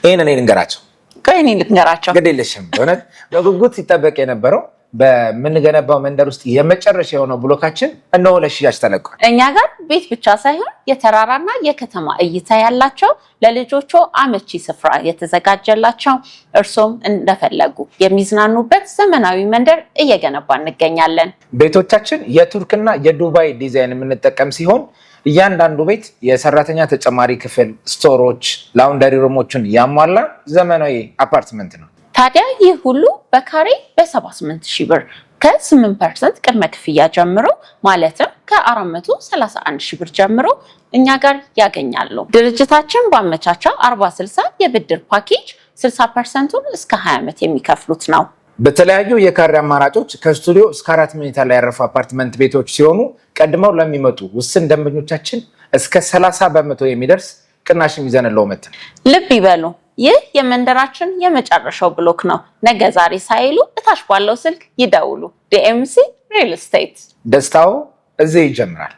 ይህን እኔ ልንገራቸው። ቆይ እኔ ልንገራቸው። ግድ የለሽም። በእውነት በጉጉት ሲጠበቅ የነበረው በምንገነባው መንደር ውስጥ የመጨረሻ የሆነው ብሎካችን እነሆ ለሽያጭ ተለቋል። እኛ ጋር ቤት ብቻ ሳይሆን የተራራና የከተማ እይታ ያላቸው፣ ለልጆቹ አመቺ ስፍራ የተዘጋጀላቸው፣ እርሶም እንደፈለጉ የሚዝናኑበት ዘመናዊ መንደር እየገነባ እንገኛለን። ቤቶቻችን የቱርክና የዱባይ ዲዛይን የምንጠቀም ሲሆን እያንዳንዱ ቤት የሰራተኛ ተጨማሪ ክፍል፣ store ኦች፣ laundry room ኦችን ያሟላ ዘመናዊ አፓርትመንት ነው። ታዲያ ይህ ሁሉ በካሬ በ78 ሺህ ብር ከ8% ቅድመ ክፍያ ጀምሮ፣ ማለትም ከ431 ሺህ ብር ጀምሮ እኛ ጋር ያገኛሉ። ድርጅታችን ባመቻቸው 40/60 የብድር ፓኬጅ 60%ቱን እስከ 20 ዓመት የሚከፍሉት ነው። በተለያዩ የካሬ አማራጮች ከስቱዲዮ እስከ አራት መኝታ ላይ ያረፉ አፓርትመንት ቤቶች ሲሆኑ ቀድመው ለሚመጡ ውስን ደንበኞቻችን እስከ 30% የሚደርስ ቅናሽም ይዘንልዎ መጥተናል። ልብ ይበሉ፣ ይህ የመንደራችን የመጨረሻው ብሎክ ነው። ነገ ዛሬ ሳይሉ እታች ባለው ስልክ ይደውሉ። ዲኤምሲ ሪል ስቴት። ደስታው እዚህ ይጀምራል።